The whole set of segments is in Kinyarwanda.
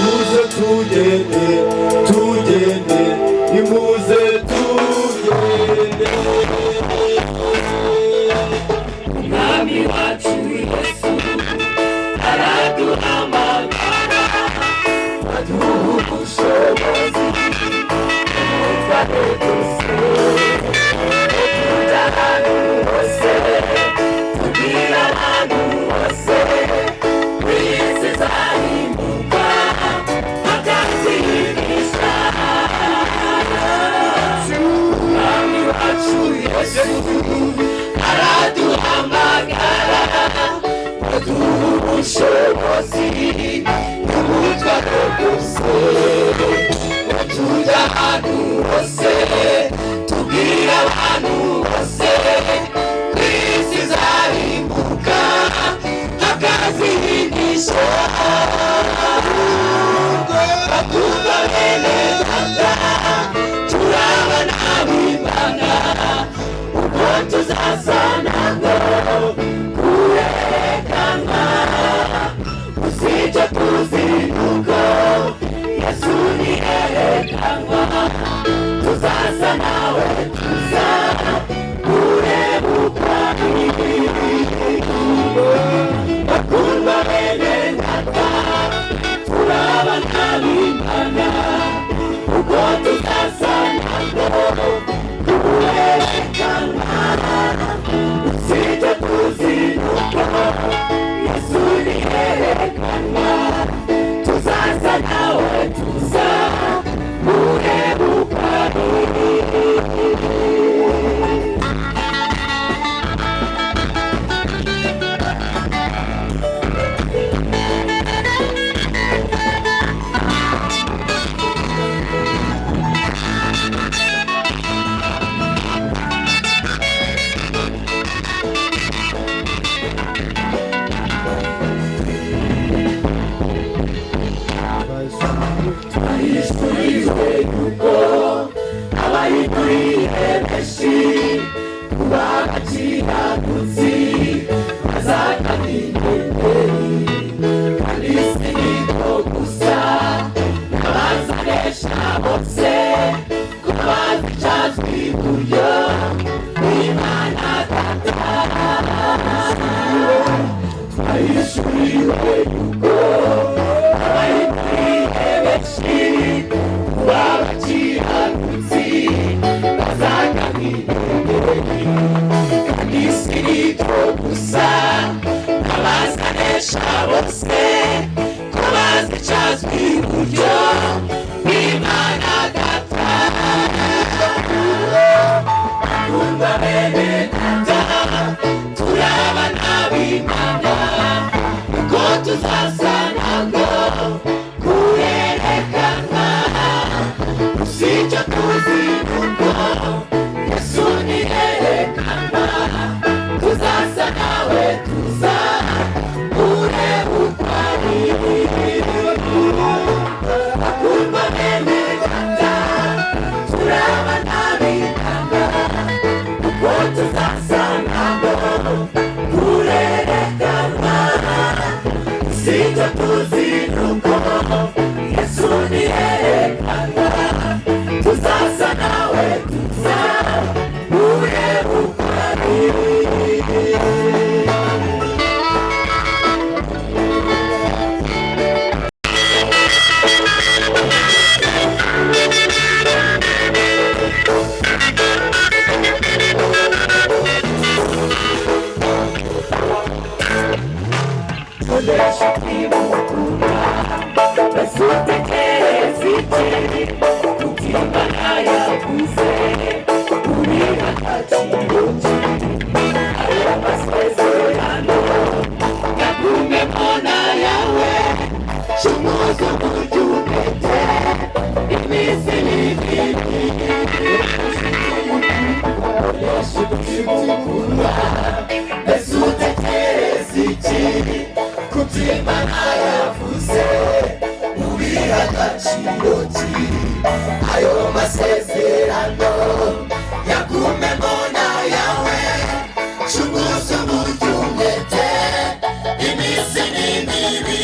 Muze tugende, tugende, nimuze tugende. Umwami wacu Yesu araduhamagara, aduha ubushobozi umutware byose, tujya ahantu hose, tubwira abantu bose ku isi izarimbuka bakazigisha. Umwami wacu Yesu araduhamagara, aduha ubushobozi n'umutwaro bwose, tujya ahantu hose, tubwira abantu bose ku isi izarimbuka bakazigisha. Bakundwa bene data, turabana b'Imana, ubwo tuzasa nabwo kurekanwa. Gusa icyo tuzi nuko Yesu niyerekanwa, tuzasa nawe, tuza kurebuka. Bakundwa bene data, turabana b'Imana, ubwo tuzasa nabwo kurekanwa. Gusa icyo tuzi nuko Yesu niyerekanwa, tuzasa nawe, tuza kurebuka. Twahishuriwe yuko abayituriye benshi kuba abakiranutsi bazakana inyenyeri, kandi si niko gusa, n'abazanesha bose ko bazicazwa iburyo bw'Imana Data. Twahishuriwe yuko abayituriye benshi kuba abakiranutsi bazakana inyenyeri, kandi si nibyo gusa, abazanesha bose ko bazicazwa iburyo bw'Imana Data. Bakundwa bene data, turabana b'Imana, uko tuzasa nabwo kurerekanwa. Gusa icyo tuzi nuko Yesu niyerekanwa, tuzasa nawe, tuza kurebukwa. Bakundwa bene data, turabana b'Imana, uko tuzasa nabwo kurerekanwa. Gusa icyo tuzi nuko Yesu niyerekanwa, tuzasa nawe, tuza kurebukwa. Mbese utekereza iki kutimana yavuze uriha agaciro ki ayo masezerano yagumemo n'ayawe? Cumuza uburyo umwete, iminsi ni mibi. Mbese utekereza iki kutimana yavuze ubiha agaciro ki ayo masezerano yagumemo n'ayawe? Cumuza uburyo umwete, iminsi ni mibi.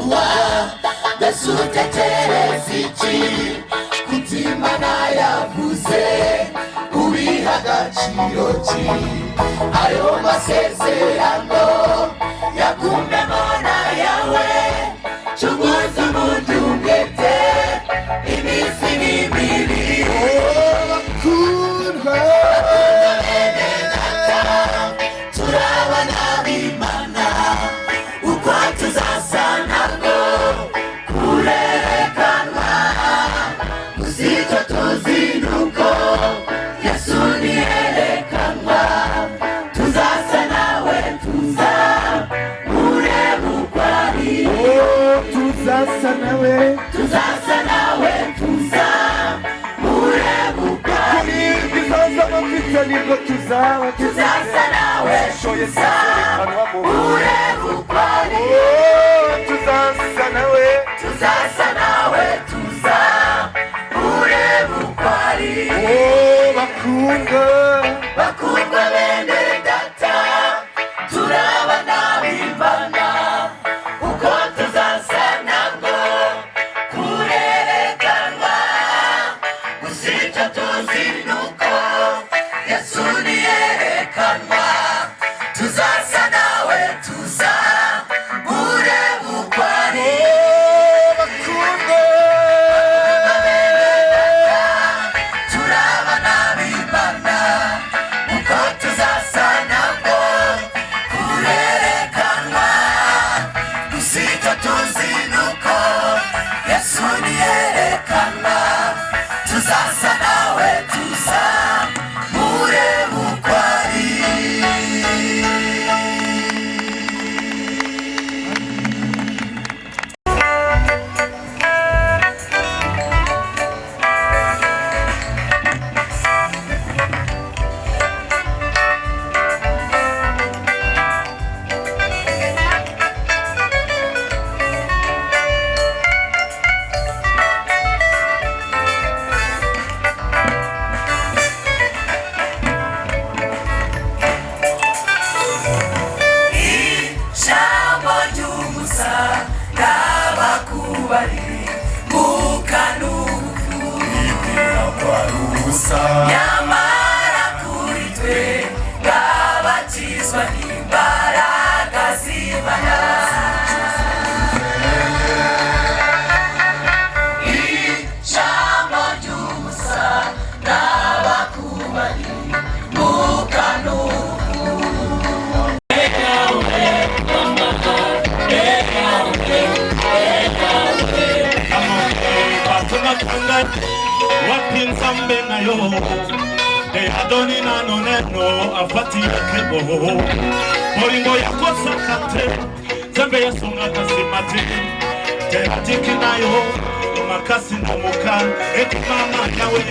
Yosuwa. Mbese utekereza iki ku byo Imana yavuze, ubiha agaciro ki? Ayo masezerano yakumemo yawe, cunguza umuntu umwete, iminsi ni mibi. Bakundwa, Bene data, turabana b'Imana, uko tuzasa nabwo kurerekanwa. Gusa icyo tuzi ni uko Yesu niyerekanwa, tuzasa nawe, tuza murebe uko ari. Oh, tuzasa nawe, Tuzasa nawe, tuza murebe uko ari. Kuri bizaza bafite nibwo tuzaba. Tuzasa nawe, Ishusho ye tuza tuzerekanwamo. murebe uko ari. Oh, tuzasa nawe, Tuzasa nawe, tuza murebe uko ari. Oh, bakundwa, Bakundwa bene data, turabana b'Imana, uko tuzasa nabwo kurerekanwa. Gusa icyo tuzi ni uko Yesu niyerekanwa, tuzasa nawe, tuza murebe uko ari. Oh, bakundwa, Turabana b'Imana, uko tuzasa nabwo kurerekanwa. Gusa icyo tuzi ni uko Yesu niyerekanwa, tuzasa nawe, tuza murebe uko ari. Ijambo ry'umusa n'abakubari mukanuku nyamara kuri twe ngabakizwa n'imbaraga z'Imana. Ijambo ry'umusa n'abakubari mukanuku. Wapi Nzambe na yo te adoni nano neno afati yakebo bolingo yakosaka te, Nzambe yasongaka nsima te, te atiki na yo makasi na moka ekomama yawe.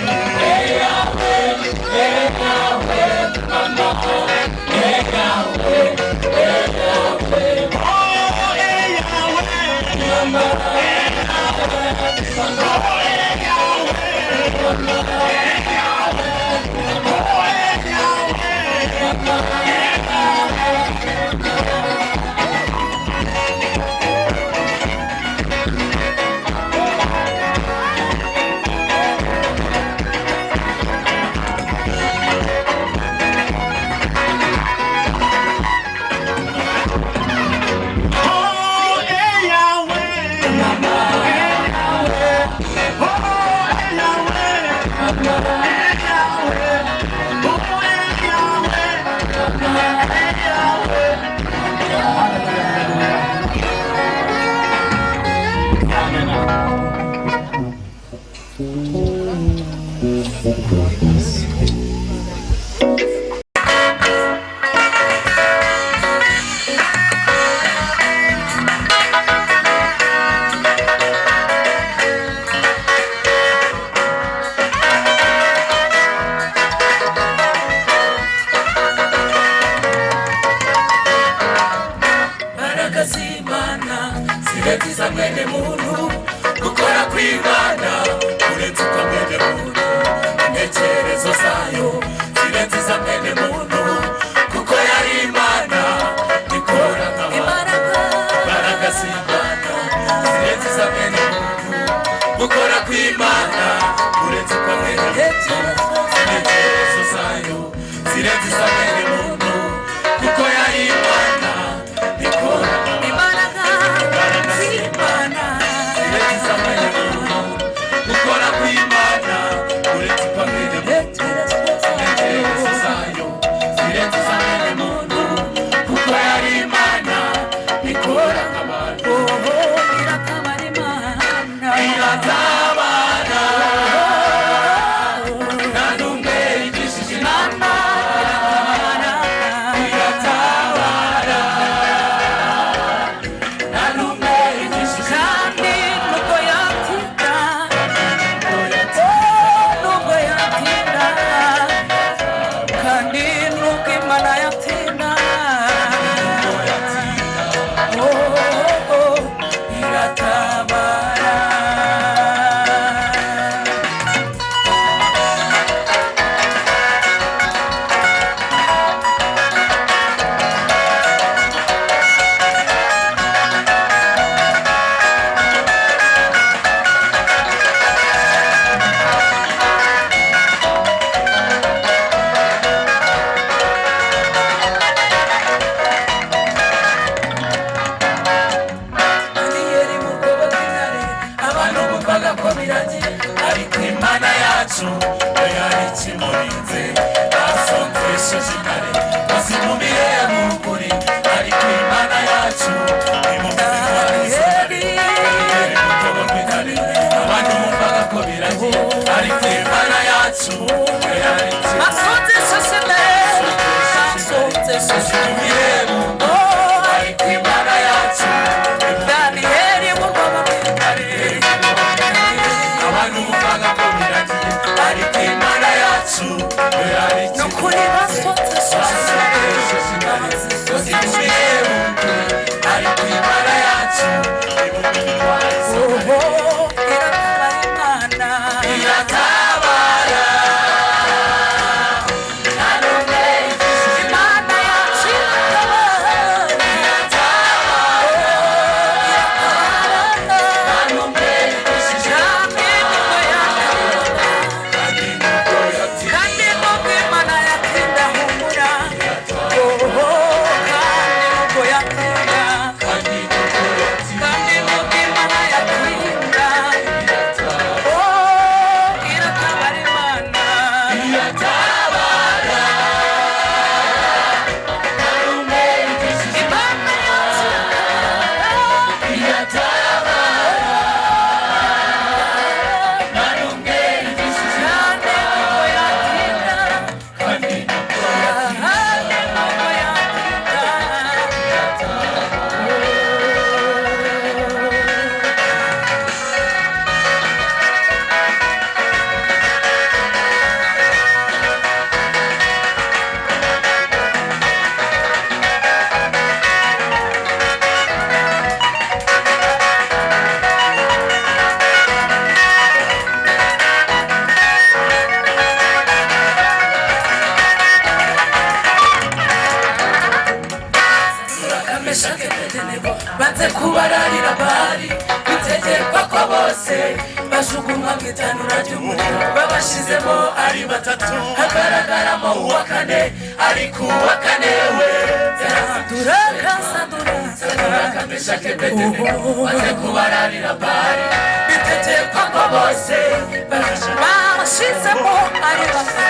Oh, eh, Yahweh. Oh, eh, Yahweh. Oh, eh, Yahweh. Eh, Yahweh. Oh, eh, Yahweh. Eh, Yahweh. Amen. Mbaraga z'Imana zirenze mwene muntu, gukora kw'Imana kurenze uko mwene muntu, intekerezo zayo zirenze iza mwene muntu, kuko yari Imana ikora nk'abantu. Imbaraga z'Imana Kandi nubwo Imana yatinda, oh, oh, iratabara. Daniyeli mu rwobo rw'intare, Abantu bumvaga ko biragiye, ariko Imana yacu yo yari ikimurinze. Basonzesheje intare bazimumiye mu kuri, ariko Imana yacu Daniyeli. Daniyeli mu rwobo rw'intare, abantu bumvaga ko biragiye, ariko Imana yacu yo yari ikimurinze. Basonzesheje intare, basonzesheje Bazimumiye mu kuri, Oh, ariko Imana yacu. Daniyeli mu rwobo rw'intare. Abantu bumvaga ko biragiye, ariko Imana yacu yo yari Ni ukuri basonzesheje intare. Oh, iratabara Imana. Imana yacu iratabara. Kandi nubwo Imana yatinda, humura. Oh, kandi nubwo yatinda, kandi nubwo Imana yatinda, oh, iratabara Imana. Imana yacu iratabara. Kandi nubwo yatinda, kandi nubwo yatinda. Meshake, Abedenego banze kubararira bari bitegekwa ko bose bajugunywa mu itanura ry'umuriro. Babashizemo ari batatu, hagaragaramo uwa kane, ariko uwa kane we Saduraka, Saduraka. Meshake, Abedenego banze kubararira bari bitegekwa ko bose Babashizemo ari batatu,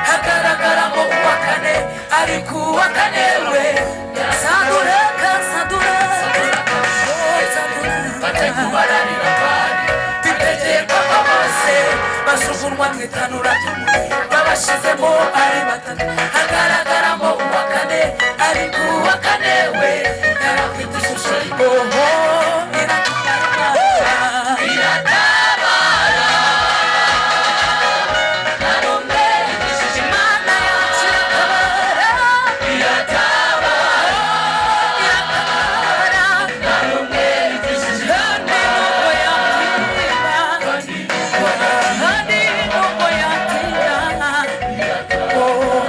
hagaragaramo uwa kane, ariko uwa kane we Saduraka, Saduraka. Oh, Saduraka. Batekubararira bari bitegekwa ko bose bajugunywa mu itanura ry'umuriro. Babashizemo ari batatu, hagaragaramo uwa kane, ariko uwa kane we yari afite ishusho Oh, iratabara. Iratabara. Imana yacu iratabara. Iratabara. Iratabara. Kandi nubwo yatinda, kandi nubwo yatinda, oh,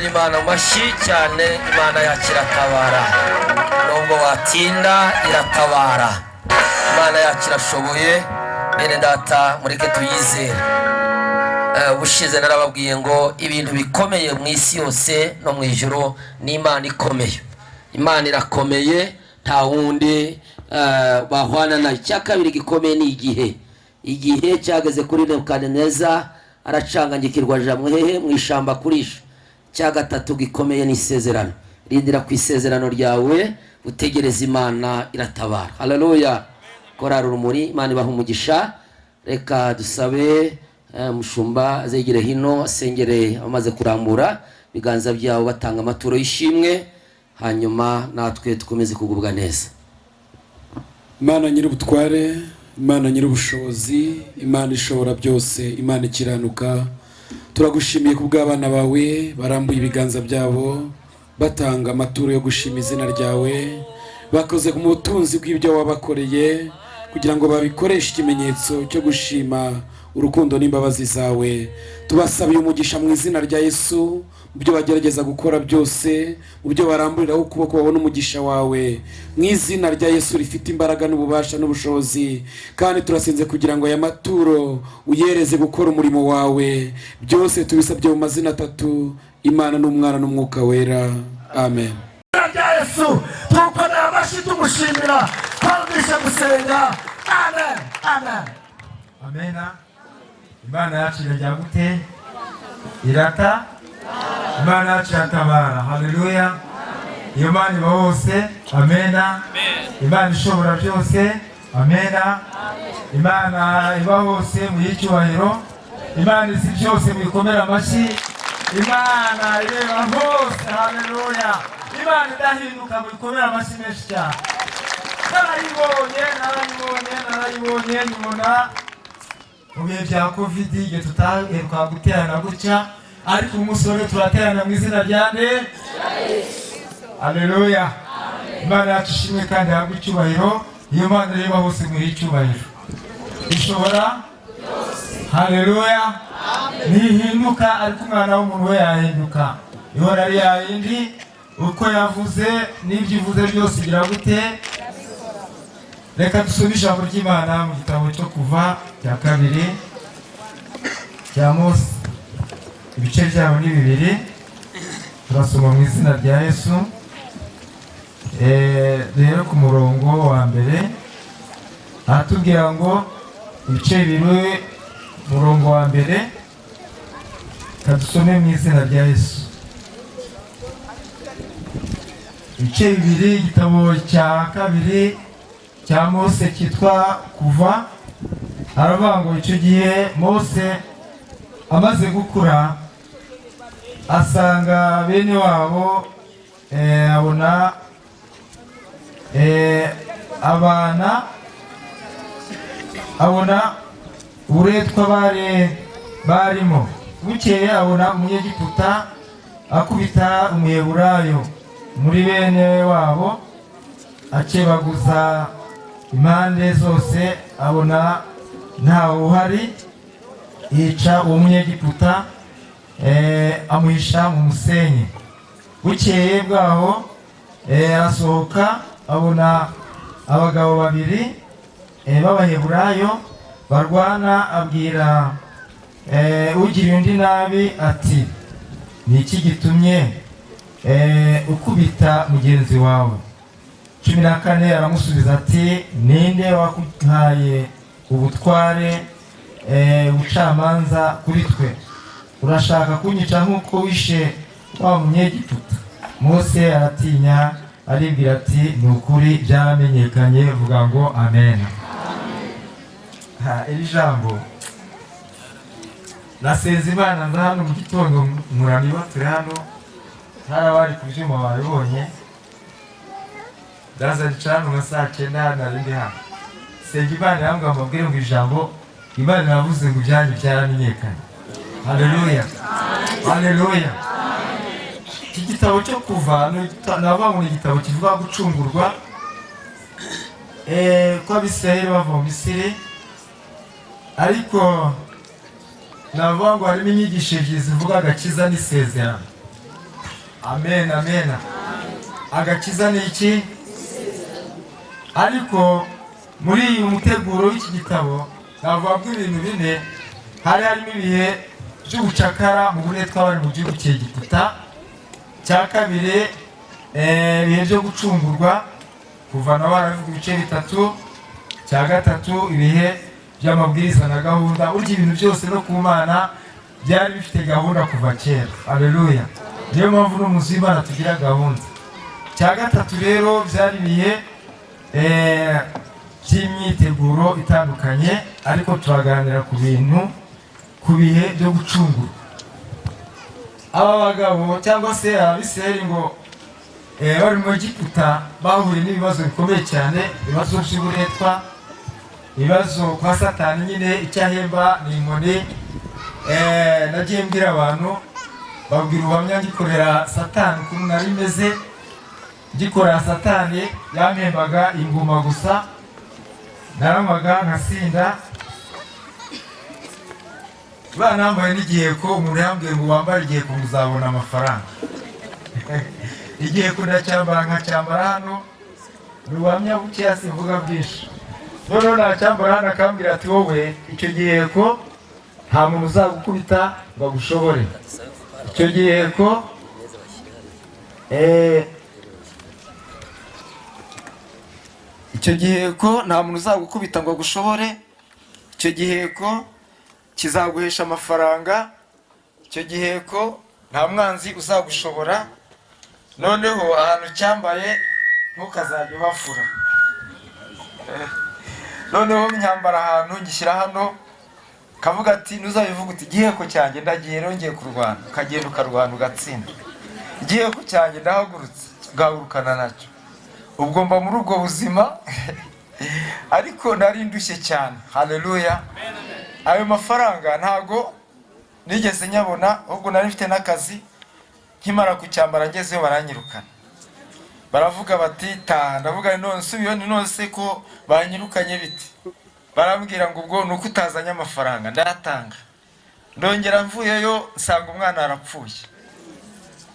Dukomere Imana amashyi cyane. Imana yacu iratabara, nubwo watinda iratabara. Imana yacu irashoboye. Bene data, mureke tuyizere. Ubushize narababwiye ngo ibintu bikomeye mu isi yose no mu ijuru ni Imana ikomeye. Imana irakomeye, nta wundi bahwana nayo. Icya kabiri gikomeye ni igihe. Igihe cyageze kuri Nebukadineza, aracanganyikirwa, aja hehe? Mu ishamba kurisha. Icya gatatu gikomeye ni isezerano. Rindira ku isezerano ryawe, utegereze Imana, iratabara. Haleluya! Korari Urumuri, Imana ibaha umugisha. Reka dusabe mushumba azegere hino, asengere amaze kurambura ibiganza byabo batanga amaturo y'ishimwe, hanyuma natwe dukomeze kugubwa neza. Imana nyir'ubutware, Imana nyir'ubushobozi, Imana ishobora byose, Imana ikiranuka, turagushimiye ku bw'abana bawe barambuye ibiganza byabo batanga amaturo yo gushima izina ryawe. Bakoze ku butunzi bw'ibyo wabakoreye kugira ngo babikoreshe ikimenyetso cyo gushima urukundo n'imbabazi zawe. Tubasabiye umugisha mu izina rya Yesu. Mu byo bagerageza gukora byose, mu byo baramburiraho ukuboko, babona umugisha wawe mu izina rya Yesu rifite imbaraga n'ububasha n'ubushobozi. Kandi turasenze kugira ngo aya maturo uyereze gukora umurimo wawe. Byose tubisabye mu mazina atatu: Imana n'Umwana n'Umwuka Wera. Amen. Rya Yesu, tukomera amashyi tumushimira. Twumvise gusenga. Amen, amen. Amena. Imana yacu irajya gute? Irata. Imana yacu iratabara. Haleluya! Iyo Mana iba hose. Amena. Imana ishobora byose. Amena. Imana iba hose mu y'icyubahiro. Imana izi byose, muyikomere amashyi. Imana ireba hose. Haleluya! Imana idahinduka, muyikomere amashyi menshi cyane. Narayibonye, narayibonye, narayibonye. Nyibona mu bihe bya COVID, igihe tutaheruka guterana gutya, ariko umunsi wa turaterana mu izina rya nde? Haleluya! Imana yacu ishimwe kandi ihabwe icyubahiro. Iyo Mana ireba hose, mu icyubahiro, ishobora. Haleluya! Ntihinduka, ariko umwana w'umuntu we yahinduka. Ihora ari yayindi. Uko yavuze n'ibyo ivuze byose igira gute? Reka dusome ijambo ry'Imana mu gitabo cyo Kuva cya kabiri cya Mose, ibice byabo ni bibiri. Turasoma mu izina rya Yesu. Rero ku murongo wa mbere aratubwira ngo, ibice bibiri, umurongo wa mbere, kadusome mu izina rya Yesu. Ibice bibiri, igitabo cya kabiri cya Mose cyitwa Kuva, aravuga ngo: "Icyo gihe Mose amaze gukura asanga bene wabo, abona abana, abona uburetwa bari barimo. Bukeye abona Umunyegiputa akubita Umuheburayo muri bene wabo, akebaguza impande zose, abona ntawe uhari, yica uwo Munyegiputa, amuhisha mu musenyi. Bukeye bwaho arasohoka, abona abagabo babiri b'Abaheburayo barwana. Abwira ugiriye undi nabi ati: 'Ni iki gitumye ukubita mugenzi wawe?' 14, aramusubiza ati: 'Ninde wakuhaye ubutware, ubucamanza kuri twe? Urashaka kunyica nk'uko wishe wa Munyegiputa?' Mose aratinya, aribwira ati: 'Ni ukuri byaramenyekanye.' Vuga ngo amen." Ha, iri jambo nasenze Imana nza hano mu gitondo, nkuraniba turi hano, hari abari ku byuma babibonye. Ndaza nicara hano nka saa 9, nari ndi hano senga Imana, irambwira ngo mbabwire ngo ijambo Imana iravuze ngo ibyanyu byaramenyekanye. Haleluya, haleluya! Iki gitabo cyo Kuva navuga ngo ni igitabo kivuga gucungurwa kw'Abisirayeli bava mu Misiri, ariko navuga ngo harimo inyigisho ebyiri zivuga agakiza n'isezerano. Amen, amen. Agakiza ni iki? Ariko muri uyu muteguro w'iki gitabo navuga ko ibintu bine hari harimo ibihe by'ubucakara mu buretwa bari mu gihugu cy'Egiputa. Cya kabiri, ibihe byo gucungurwa, kuva na baravuga ibice bitatu. Cya gatatu, ibihe by'amabwiriza na gahunda. Burya ibintu byose no ku Mana byari bifite gahunda kuva kera. Aleluya! Niyo mpamvu no mu nzu y'Imana tugira gahunda. Cya gatatu rero byari ibihe by'imyiteguro itandukanye, ariko turaganira ku bintu ku bihe byo gucungurwa. Aba bagabo cyangwa se Abisirayeli ngo bari mu Egiputa bahuye n'ibibazo bikomeye cyane, ibibazo by'uburetwa, ibibazo kwa Satani nyine, icyo ahemba ni inkoni. Nagiye mbwira abantu, babwira ubuhamya ngikorera Satani ukuntu nari meze. Ngikorera Satani yampembaga inguma gusa, naranywaga nkasinda, banambaye n'igiheko. Umuntu yambwiye ngo wambare igiheko ngo uzabona amafaranga. Igiheko ndacyambara, nkacyambara hano, ni ubuhamya bukeya simvuga bwinshi. Noneho nacyambara hano akambwira ati wowe icyo giheko nta muntu uzagukubita ngo agushobore. Icyo giheko icyo giheko nta muntu uzagukubita ngo agushobore. Icyo giheko kizaguhesha amafaranga. Icyo giheko nta mwanzi uzagushobora. Noneho ahantu cyambaye ntukazajya uhafura. Noneho myambara ahantu ngishyira hano, kavuga ati ntuzabivuga uti igiheko cyanjye ndagiye rero ngiye kurwana, ukagenda ukarwana ugatsinda. Igiheko cyanjye ndahagurutse, ugahagurukana nacyo. Ubwo mba muri ubwo buzima, ariko nari ndushye cyane. Haleluya! Ayo mafaranga ntago nigeze nyabona, ahubwo nari mfite n'akazi. Nkimara kucyambara ngezeyo baranyirukana, baravuga bati taha. Ndavuga none nsubiyeyo, ni none se ko banyirukanye biti? Barambwira ngo ubwo ni uko utazanye amafaranga. Ndayatanga, ndongera mvuyeyo nsanga umwana arapfuye.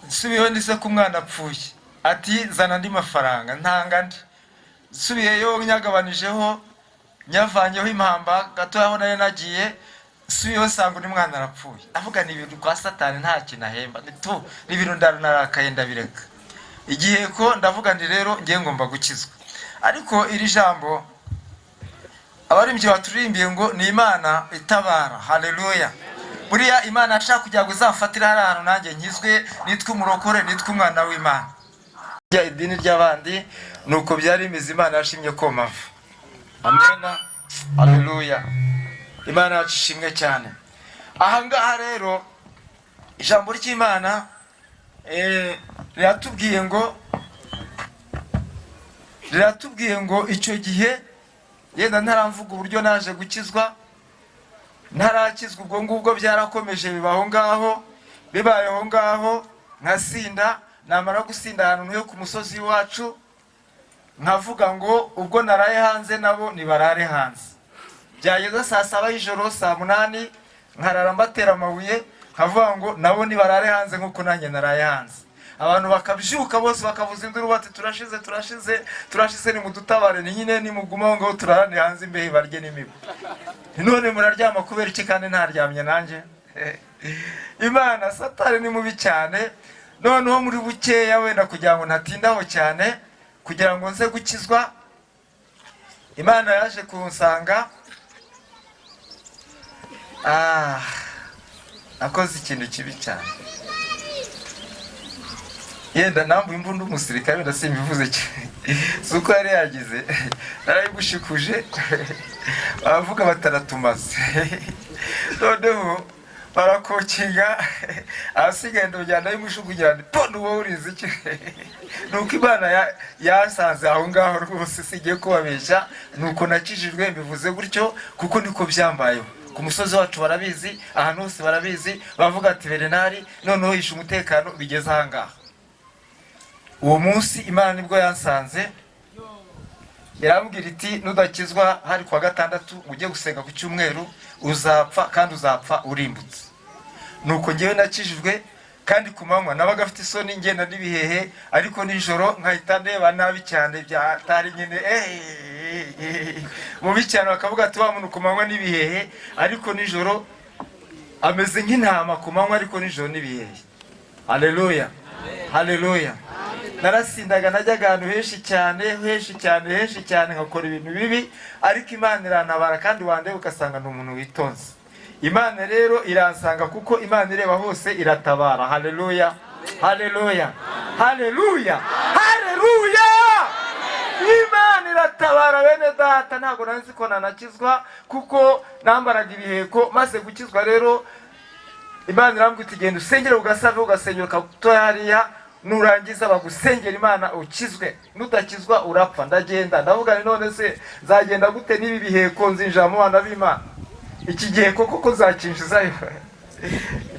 Nsubiyeyo ndise ko umwana apfuye, ati zana andi mafaranga, ntanga andi. Nsubiyeyo nyagabanijeho, nyavanyeho impamba gatoya aho nari nagiye, nsubiyeyo nsanga undi mwana arapfuye. Avuga ni ibintu kwa Satani nta kintu ahemba, ni tu ni ibintu narakaye ndabireka. Igihe ko ndavuga nti rero ngiye ngomba gukizwa. Ariko iri jambo abaririmbyi baturirimbiye ngo ni Imana itabara. Haleluya! Buriya Imana ashaka kugira ngo izafatire hari ahantu nanjye nkizwe, nitwe umurokore, nitwe umwana w'Imana. Idini ry'abandi nuko byari bimeze. Imana yashimye ko mava. Amena, haleluya! Imana yacu ishimwe cyane. Aha ngaha rero ijambo ry'Imana riratubwiye ngo icyo gihe yenda ntaramvuga uburyo naje gukizwa, ntarakizwa ubwo ngubwo byarakomeje bibaho ngaho, bibayeho ngaho nkasinda. Namara gusinda ahantu ntuye ku musozi w'iwacu, nkavuga ngo ubwo naraye hanze nabo nibarare hanze. Byageza saa 7 y'ijoro, saa 8, nkarara mbatera amabuye, nkavuga ngo nabo nibarare hanze nk'uko nanjye naraye hanze. Abantu bakabyuka bose bakavuza induru bati turashize, turashize, turashize, nimudutabare. Ni nyine nimugumaho ngaho turarane hanze imbeho barye n'imibu. None muraryama kubera iki kandi ntaryamye nanjye? Imana, Satani ni mubi cyane. Noneho muri bukeya wenda kugira ngo ntatindaho cyane, kugira ngo nze gukizwa, Imana yaje kunsanga. Nakoze ikintu kibi cyane, yenda nambuye imbunda umusirikare, wenda simbivuze cyane si uko yari yagize, narayigushikuje baravuga bataratumaze. Noneho barakokinga, ahasigaye ndongera ndayimushukugira nti po wowe urizi iki? Nuko Imana yasanze aho ngaho rwose, sigiye kubabeshya, nuko nakijijwe. Mbivuze gutyo kuko niko byambayeho ku musozi wacu, barabizi, ahantu hose barabizi, bavuga ati Bernard noneho yishe umutekano bigeze aha ngaha. Uwo munsi Imana nibwo yansanze, irambwira iti nudakizwa, hari kuwa gatandatu, ujye gusenga ku cyumweru, uzapfa kandi uzapfa urimbutse. Nuko ngewe nakijijwe. Kandi ku manywa nabaga afite isoni, ngenda n'ibihehe, ariko nijoro nkahita ndeba nabi cyane byatari nyine, mubi cyane. Bakavuga ati: "Wa muntu ku manywa n'ibihehe, ariko nijoro ameze nk'intama ku manywa, ariko nijoro n'ibihehe." Haleluya, haleluya. Narasindaga, najyaga ahantu henshi cyane, henshi cyane, henshi cyane, nkakora ibintu bibi, ariko Imana irantabara. Kandi wandeba ugasanga ni umuntu witonze. Imana rero iransanga, kuko Imana ireba hose, iratabara. Haleluya, haleluya, haleluya, haleluya. Imana iratabara. Bene data, ntabwo nari nzi ko nanakizwa, kuko nambaraga ibiheko. Maze gukizwa rero, Imana irambwira iti: "Genda usengere ugasave, ugasengera ukagutoya hariya, nurangiza bagusengera Imana ukizwe, nudakizwa urapfa." Ndagenda, ndavuga nti: "None se nzagenda gute n'ibi biheko? Nzinjira mu bana b'Imana iki gihe koko ko nzakinjizayo?"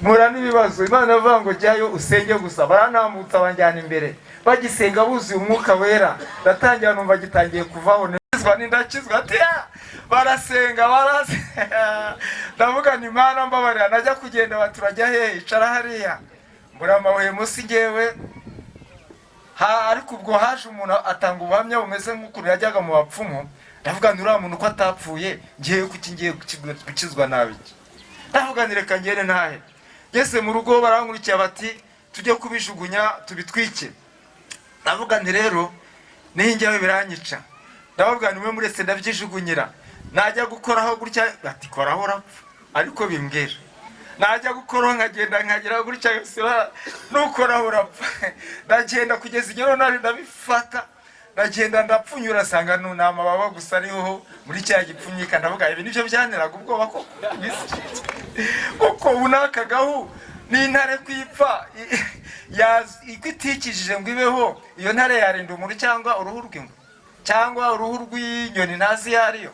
Mpura n'ibibazo. Imana ivuga ngo: "Jyayo usenge gusa." Barantambutsa, banjyana imbere, bagisenga buzuye Umwuka Wera. Ndatangira numva gitangiye kuvaho. Ndakizwa, ndakizwa ati: "Ah!" Barasenga, barasenga. Ndavuga ni: "Imana mbabarira." Najya kugenda, bati: "Turajya hehe? Icara hariya." Mbura amabuye munsi ngewe ha. Ariko ubwo haje umuntu atanga ubuhamya bumeze nk'ukuntu yajyaga mu bapfumu. Ndavuga nti: "Uriya muntu uko atapfuye, ngiye kuki ngiye gukizwa nabi iki?" Ndavuga nti: "Reka ngende ntahe." Ngeze mu rugo barankurikiye, bati: "Tujye kubijugunya tubitwike." Ndavuga nti: "Rero ninjyawe biranyica." Ndababwira nti: "Mwe muretse ndabyijugunyira." Najya gukoraho gutya, bati: "Koraho urapfa." Ariko bimbwira, najya gukoraho nkagenda nkagera gutya, yose nukoraho urapfa. Ndagenda kugeza igihe noneho ndabifata, ndagenda ndapfunyura, nsanga ni amababa gusa ariho muri cya gipfunyika. Ndavuga: "Ibi nibyo byanteraga ubwoba koko, kuko ubu n'aka gahu n'intare kwipfa iko itikijije ngo ibeho, iyo ntare yarinda umuntu cyangwa uruhu rw'ingwe cyangwa uruhu rw'inyoni ntazi iyo ariyo?"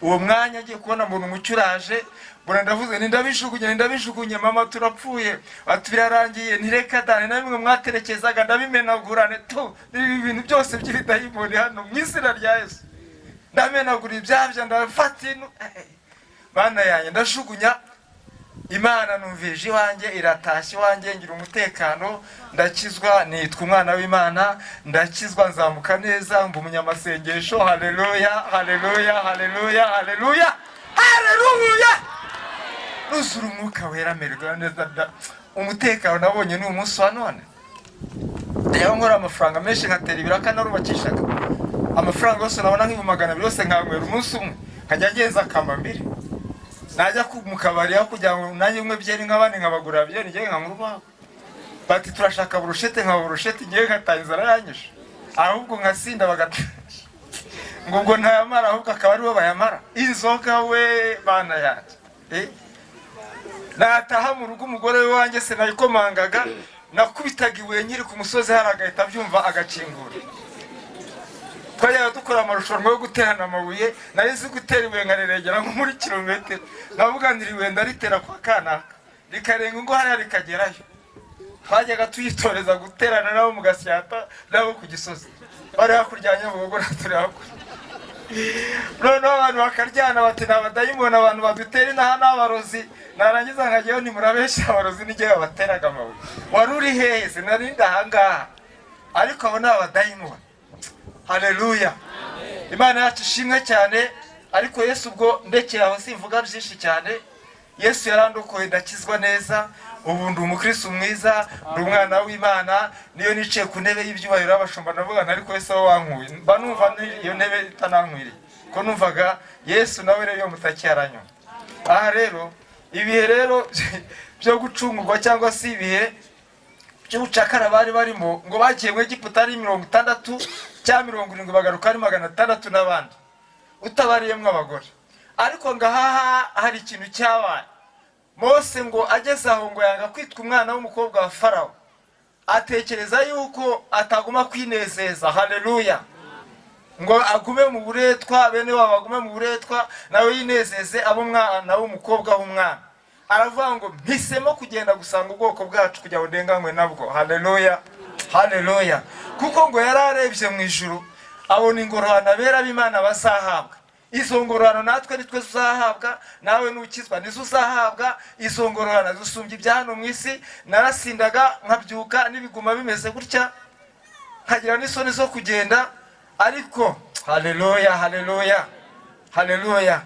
Uwo mwanya agiye kubona mbona umucyo uraje, mbona ndavuze nti: "Ndabijugunye, ndabijugunye mama, turapfuye." Bati: "Birarangiye." Ntireka dane na bimwe mwaterekezaga ndabimenagurane tu, ibi bintu byose by'ibidayimoni hano mu izina rya Yesu. Ndamenagura ibyabya, ndafata inu bana yanjye, ndajugunya. Imana numvije iwanjye iratashye, iwanjye ngira umutekano, ndakizwa, nitwa umwana w'Imana. Ndakizwa, nzamuka neza, mba umunyamasengesho. Haleluya, haleluya, haleluya, haleluya, haleluya. Nuzura Umwuka Wera, mererwa neza. Umutekano nabonye ni umunsi wa none. Rero nkora amafaranga menshi, nkatera ibiraka, narubakishaga amafaranga yose nabona nk'200,000 yose nkanywera umunsi umwe, nkajya ngenza akambambiri. Najya mu kabari, aho kugira ngo nanjye nywe byeri nk'abandi, nkabagurira byeri, ngewe nkanywa urwagwa. Bati: "Turashaka burushete." Nkaba burushete, ngewe nkataha inzara yanyishe, ahubwo nkasinda, bagata ngo ubwo ntayamara, ahubwo akaba aribo bayamara inzoga. We bana yanjye, nataha mu rugo, umugore we wanjye se nayikomangaga, nakubitaga ibuye nkiri ku musozi hari, agahita abyumva agakingura. Twajyaga dukora amarushanwa yo guterana amabuye. Nari nzi gutera ibuye nkariregera nko muri kilometero. Navuga ngo iri buye ndaritera kwa kanaka, rikarenga ingo hariya rikagerayo. Twajyaga tuyitoreza guterana nabo mu Gasyata, nabo ku Gisozi bari hakurya ya Nyabugogo, na turi hakurya. Noneho abantu bakaryana, bati: "Ni abadayimoni, abantu badutera inaha ni abarozi." Narangiza nkajyayo: "Ntimurabeshya, abarozi n'igihe babateraga amabuye wari uri hehe? Sinarindi ahangaha, ariko abo ni abadayimoni." Haleluya, Imana yacu ishimwe cyane. Ariko Yesu, ubwo ndekeye aho, simvuga byinshi cyane. Yesu yarandokoye, ndakizwa neza, ubu ndi umukristo mwiza, ndi umwana w'Imana. Niyo nicaye ku ntebe y'ibyubahiro y'abashumba, ndavuga nti: "Ariko Yesu aho wankuye, mba numva iyo ntebe itanankwiriye." Ko numvaga Yesu nawe rero iyo mutakiye aranyuma. Aha rero, ibihe rero byo gucungurwa cyangwa se ibihe by'ubucakara bari barimo, ngo bagiye mu Egiputa ari 60 cyangwa 70, bagaruka ari 600 n'abandi, utabariyemo abagore. Ariko ngahaha hari ikintu cyabaye. Mose ngo ageze aho, ngo yanga kwitwa umwana w'umukobwa wa Farawo, atekereza yuko ataguma kwinezeza, haleluya, ngo agume mu buretwa, bene wabo bagume mu buretwa, nawe yinezeze abe umwana w'umukobwa w'umwana. Aravuga ngo: "Mpisemo kugenda gusanga ubwoko bwacu kugira ngo ndenganywe nabwo." Haleluya, haleluya. Kuko ngo yari arebye mu ijuru, abona ingororano abera b'Imana bazahabwa. Izo ngororano natwe nitwe tuzahabwa, nawe nukizwa nizo uzahabwa. Izo ngororano zisumbye ibya hano mu isi. Narasindaga nkabyuka n'ibiguma bimeze gutya, nkagira n'isoni zo kugenda, ariko haleluya, haleluya, haleluya,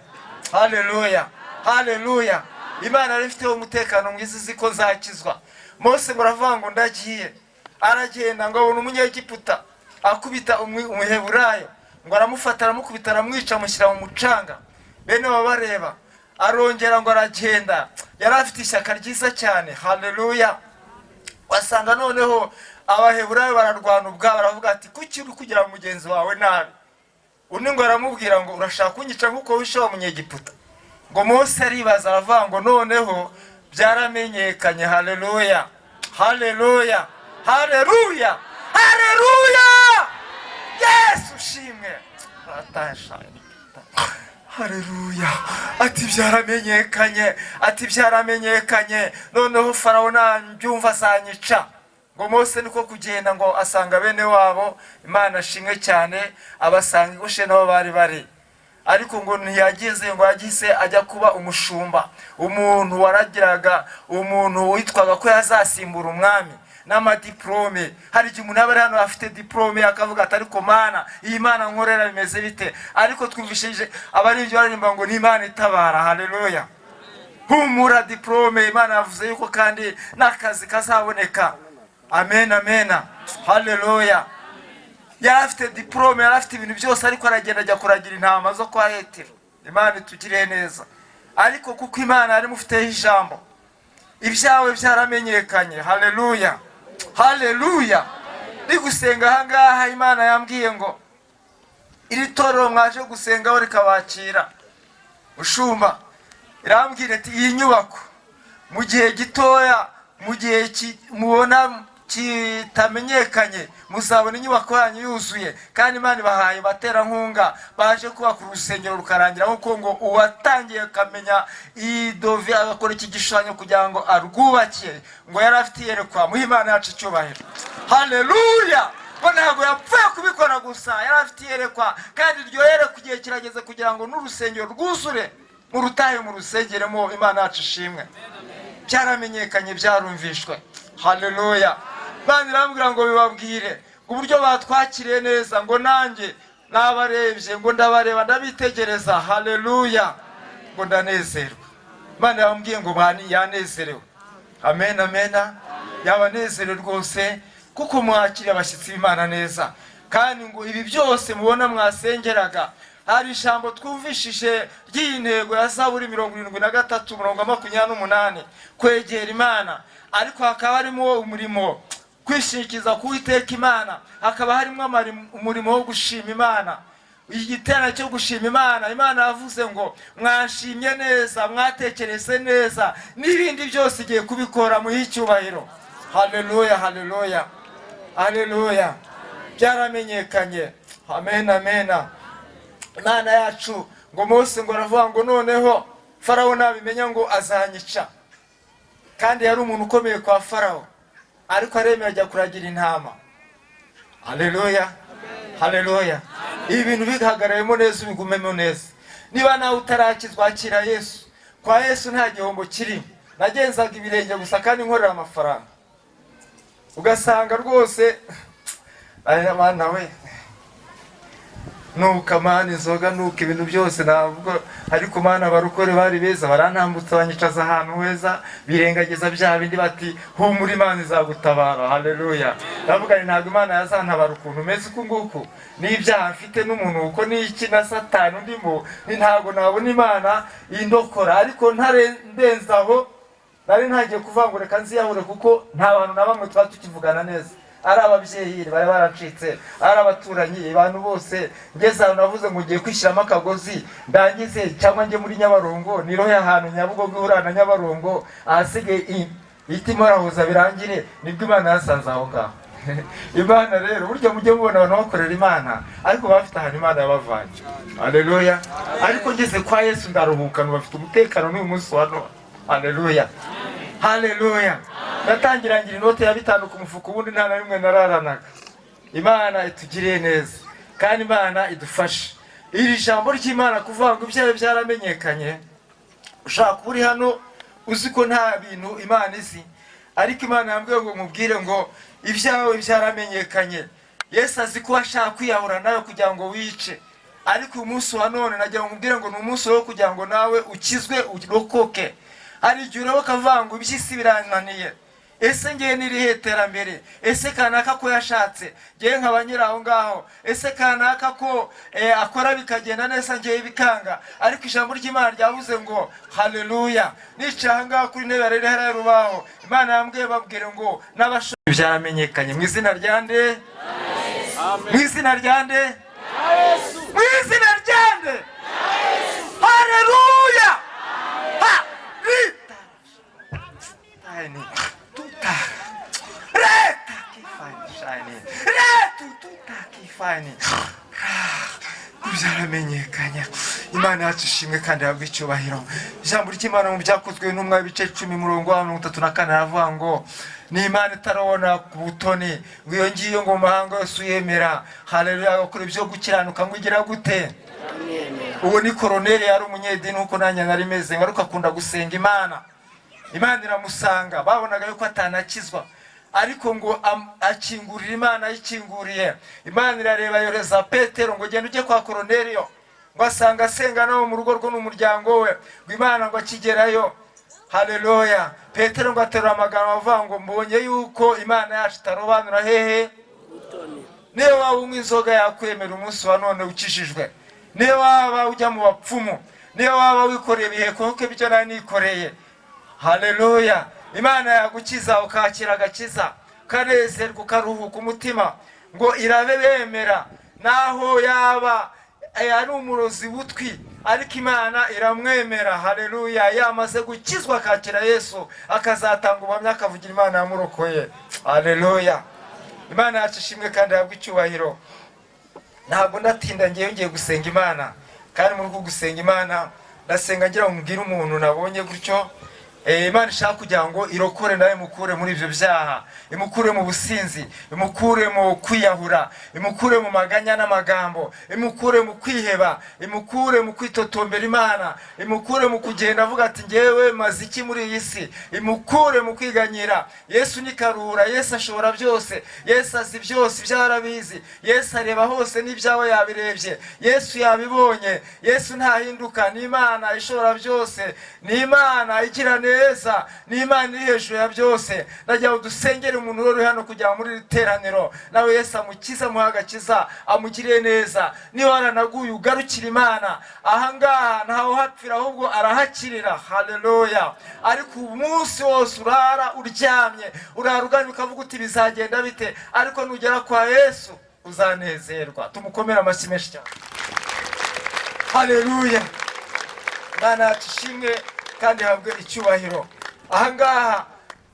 haleluya, haleluya! Imana yari ifiteho umutekano mwiza, izi ko nzakizwa. Mose ngo aravuga ngo ndagiye, aragenda ngo abona Umunyegiputa akubita Umuheburayo, ngo aramufata, aramukubita, aramwica, amushyira mu mucanga bene baba bareba. Arongera ngo aragenda, yari afite ishyaka ryiza cyane, haleluya. Wasanga noneho Abaheburayo bararwana ubwabo, baravuga ati: "Kuki uri kugira mugenzi wawe nabi?" Undi ngo aramubwira ngo: "Urashaka kunyica nk'uko wishe wa Munyegiputa?" Ngo Mose aribaza, aravuga ngo noneho byaramenyekanye. Haleluya, haleluya, haleluya, haleluya! Yesu ushimwe. Haleluya! Ati byaramenyekanye, ati byaramenyekanye, noneho Farawo nabyumva azanyica. Ngo Mose niko kugenda, ngo asanga bene wabo. Imana ashimwe cyane. Abasanga i Gosheni aho bari bari, ariko ngo ntiyageze, ngo yagize ajya kuba umushumba, umuntu waragiraga, umuntu witwaga ko yazasimbura umwami n'amadiporome. Hari igihe umuntu aba ari hano afite diporome, akavuga ati: "Ariko Mana, iyi Mana nkorera bimeze bite?" Ariko twumvishije abaririmbyi baririmba ngo ni Imana itabara. Haleluya! Humura, diporome Imana yavuze yuko kandi n'akazi kazaboneka. Amen, amen, haleluya! Yari afite diporome, yari afite ibintu byose, ariko aragenda ajya kuragira intama zo kwa Yetiro. Imana itugiriye neza. Ariko kuko Imana yari imufiteho ijambo, ibyawe byaramenyekanye. Haleluya, haleluya! Ndi gusenga ahangaha, Imana yambwiye ngo iri torero mwaje gusengaho rikabakira, ushumba, irambwira ati: "Iyi nyubako mu gihe gitoya, mu gihe mubona kitamenyekanye, muzabona inyubako yanyu yuzuye." Kandi Imana ibahaye abaterankunga baje kubaka urusengero rukarangira, nk'uko ngo uwatangiye akamenya iyi devis, agakora iki gishushanyo kugira ngo arwubake, ngo yari afite iyerekwa. Muhe Imana yacu icyubahiro. Haleluya! Ngo ntabwo yapfuye kubikora gusa, yari afite iyerekwa, kandi iryo yerekwa igihe kirageze kugira ngo n'urusengero rwuzure, murutahe, mu rusengeremo. Imana yacu ishimwe. Byaramenyekanye, byarumvishwe. Haleluya! Imana irambwira ngo bibabwire ngo uburyo batwakiriye neza, ngo nanjye nabarebye, ngo ndabareba, ndabitegereza. Haleluya! Ngo ndanezerwa. Imana yambwiye ngo yanezerewe. Amen, amen. Yabanezerewe rwose kuko mwakiriye abashyitsi b'Imana neza. Kandi ngo ibi byose mubona mwasengeraga, hari ijambo twumvishije ry'iyi ntego ya Zaburi 73 umurongo wa 28, kwegera Imana, ariko hakaba harimo umurimo kwishingikiriza ku Uwiteka Imana, hakaba harimo umurimo wo gushima Imana, igiterane cyo gushima Imana. Imana yavuze ngo mwashimye neza, mwatekereze neza, n'ibindi byose igiye kubikora. Muhe icyubahiro. Haleluya, haleluya, haleluya! Byaramenyekanye. Amen, amen. Imana yacu, ngo Mose ngo aravuga ngo noneho Farawo nabimenya ngo azanyica, kandi yari umuntu ukomeye kwa Farawo, ariko aremera ajya kuragira intama. Haleluya, haleluya! Ibi bintu bihagararemo neza, ubigumemo neza. Niba nawe utarakizwa, akira Yesu. Kwa Yesu nta gihombo kirimo. Nagenzaga ibirenge gusa kandi nkorera amafaranga, ugasanga rwose aya mana we, nuka mana inzoga, nuka ibintu byose ntabwo. Ariko mana, abarokore bari beza, barantambutsa, banyicaza ahantu heza, birengagiza bya bindi, bati: "Humura, Imana izagutabara." Haleluya! Ndavuga nti ntabwo Imana yazantabara ukuntu umeze uku nguku, n'ibyaha mfite n'umunuko n'iki na Satani undimo, ni ntabwo nabona Imana indokora. Ariko ntare ndenze aho, nari ntangiye kuvuga ngo reka nziyahure, kuko nta bantu na bamwe twaba tukivugana neza, ari ababyeyi bari baracitse, ari abaturanyi, abantu bose. Ngeze ahantu navuze ngo ngiye kwishyiramo akagozi ndangize, cyangwa njye muri Nyabarongo, nirohe ahantu Nyabugogo ihura na Nyabarongo, ahasigaye ihita imorahuza birangire. Nibwo Imana yasanze aho ngaho. Imana rero, burya mujye mubona abantu bakorera Imana, ariko baba bafite ahantu Imana yabavanye. Haleluya! Ariko ngeze kwa Yesu ndaruhuka, bafite umutekano n'uyu munsi wa none. Haleluya, haleluya! Ndatangira ngira inote ya 5 ku mufuka, ubundi nta na rimwe nararanaga. Imana itugiriye neza kandi Imana idufashe. Iri jambo ry'Imana kuvuga ngo ibyawe byaramenyekanye, ushaka kuba uri hano uzi ko nta bintu Imana izi, ariko Imana yambwiye ngo nkubwire ngo ibyawe byaramenyekanye. Yesu azi ko ashaka kwiyahura nawe kugira ngo wice, ariko uyu munsi wa none nagira ngo nkubwire ngo ni umunsi wo kugira ngo nawe ukizwe urokoke. Hari igihe ureba ukavuga ngo iby'isi birananiye, ese ngewe n'irihe terambere, ese kanaka ko yashatse ngewe nkaba nyiri aho ngaho, ese kanaka ko akora bikagenda neza ngewe bikanga. Ariko ijambo ry'Imana ryavuze ngo haleluya. Nicaye aha ngaha kuri intebe rero hariya rubaho, Imana yambwiye babwire ngo n'abashoboye byaramenyekanye mu izina rya nde? Mu izina rya nde? Mu izina rya nde? Haleluya. Ha rita tani tuta reta kifani shani retu tuta kifani byaramenyekanye. Imana yacu ishimwe kandi ihabwe icyubahiro. Ijambo ry'Imana mu byakozwe n'umwe ibice 10 murongo wa 34 aravuga ngo ni Imana itarabona ku butoni, ngo iyo ngiyo ngo mu mahanga yose uyemera, haleluya, agakora ibyo gukiranuka ngo igira gute? Uwo ni Koroneli, yari umunyedini nkuko nanjye nari meze, ngaruka akunda gusenga Imana. Imana iramusanga, babonaga yuko atanakizwa, ariko ngo akingurira Imana, ayikinguriye Imana irareba yohereza Petero ngo genda ujye kwa Koroneliyo, ngo asanga asenga nawe mu rugo rwe n'umuryango we, ngo Imana ngo akigerayo, haleluya, Petero ngo aterura amagambo avuga ngo mbonye yuko Imana yacu itarobanura hehe. Niyo waba unywa inzoga yakwemera umunsi wa none ukijijwe, niyo waba ujya mu bapfumu, niyo waba wikoreye ibiheko kuko ibyo nari nikoreye, haleluya, Imana yagukiza ukakira agakiza, ukanezerwa, ukaruhuka umutima, ngo irabe bemera naho yaba ari umurozi butwi, ariko Imana iramwemera. Haleluya, yamaze gukizwa akakira Yesu, akazatanga ubuhamya akavugira Imana yamurokoye. Haleluya, Imana yacu ishimwe kandi ihabwe icyubahiro. Ntabwo ndatinda, ngiye ngiye gusenga Imana, kandi muri uku gusenga Imana ndasenga ngira ngo mbwire umuntu nabonye gutyo, Imana ishaka kugira ngo irokore nawe, imukure muri ibyo byaha, imukure mu businzi, imukure mu kwiyahura, imukure mu maganya n'amagambo, imukure mu kwiheba, imukure mu kwitotombera Imana, imukure mu kugenda avuga ati ngewe maze iki muri iyi si, imukure mu kwiganyira. Yesu ni karura, Yesu ashobora byose, Yesu azi byose, ibyawe arabizi, Yesu areba hose n'ibyawe yabirebye, Yesu yabibonye, Yesu ntahinduka, ni Imana ishobora byose, ni Imana igira neza, ni Imana iri hejuru ya byose. Ndagira ngo dusengere umuntu uri hano kugira ngo muri iri teraniro nawe Yesu amukize, amuhe agakiza, amugirire neza. Niba waranaguye ugarukire Imana, ahangaha ntawe uhapfira ahubwo arahakirira. Haleluya. Ariko umunsi wose urara uryamye, urara uganira ukavuga uti bizagenda bite, ariko nugera kwa Yesu uzanezerwa. Tumukomere amashyi menshi cyane. Haleluya. Imana yacu ishimwe kandi ihabwe icyubahiro. Ahangaha